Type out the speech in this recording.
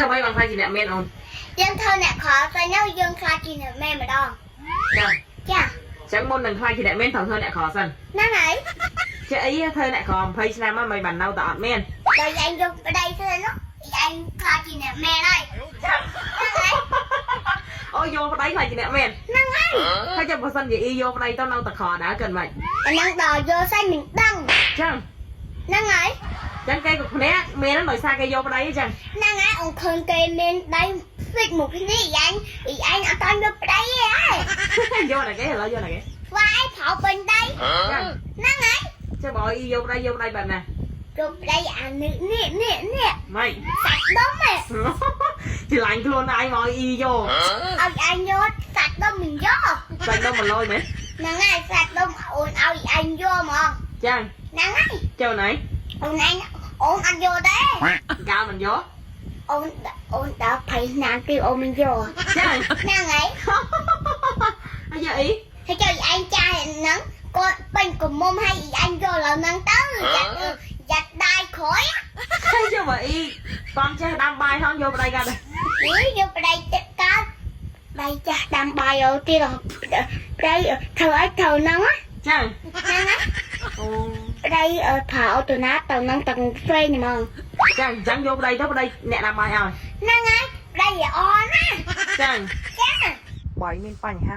ធ្វើម៉េចបានក្លាយជាអ្នកមានអូន? យើងធ្វើអ្នកក្រទៅនោះយើងក្លាយជាអ្នកមានម្ដង ចា ចា។ ចឹងមុននឹងក្លាយជាអ្នកមានត្រូវធ្វើអ្នកក្រសិន ហ្នឹងហើយ។ ចេះអីធ្វើអ្នកក្រ20ឆ្នាំមកមិនបាននៅតែអត់មាន? ដល់ឯងយកប្តីធ្វើនោះឯងក្លាយជាអ្នកមានហើយ ចា ហ្នឹងហើយ។ អូយកប្តីក្លាយជាអ្នកមាន? ហ្នឹងហើយ។ ហើយចាំបើសិនជាអ៊ីយកប្តីទៅនៅតែក្រដែរកិនមិន? អាហ្នឹងដល់យកសាច់មិនដឹង។ ចឹង ហ្នឹងហើយ។ ចឹងគេក៏ភ្នាក់មានដោយសារគេយកប្តីចឹង? ហ្នឹងហើយអូនឃើញគេមានដៃហ្វិចមកគ្នាឯងឯងអត់តាន់យកប្តីទេ? យកណាគេឥឡូវយកណាគេ? វាយប្រោពេញដៃ។ ចឹង ហ្នឹងហើយ។ ចាំបើឲ្យអ៊ីយកប្តីយកប្តីបែបណា? យកប្តីអានេះនេះនេះនេះ ម៉េច? សាច់ដុំហ៎។ ច្រឡាញ់ខ្លួនឯងមកឲ្យអ៊ីយក ឲ្យឯងយកសាច់ដុំមិនយក? សាច់ដុំ1លយមែន? ហ្នឹងហើយសាច់ដុំអូនឲ្យឯងយកហ្មង ចឹង ហ្នឹងហើយ។ ចុះណៃ អូនឯងអូនអត់យកទេ។ កាលមិនយក? អូនអូនដល់20ឆ្នាំគឺអូនមិនយក។ ចឹង ហ្នឹងហើយ។ ហើយយកអី? ហើយចុះឯងចាស់ហ្នឹងគាត់ពេញកមុំឲ្យឯងយកឡើយហ្នឹងទៅយ៉ាត់យ៉ាត់ដៃក្រោយ ហើយយកបើអ៊ីបងចេះដាំបាយហងយកប្តីកាត់ នេះយកប្តីទឹកកើតប្តីចាស់ដាំបាយអូទៀតប្តីធ្វើឲ្យត្រូវហ្នឹង ចឹង ហ្នឹងណា អូ ប្តីប្រើអូតូណាទៅហ្នឹងទាំងផ្សេងហ្មង ចឹងចឹងយកប្តីទៅប្តីអ្នកដាំបាយឲ្យ ហ្នឹងហើយប្តីល្អណាស់ ចឹង ចា បើមានបញ្ហា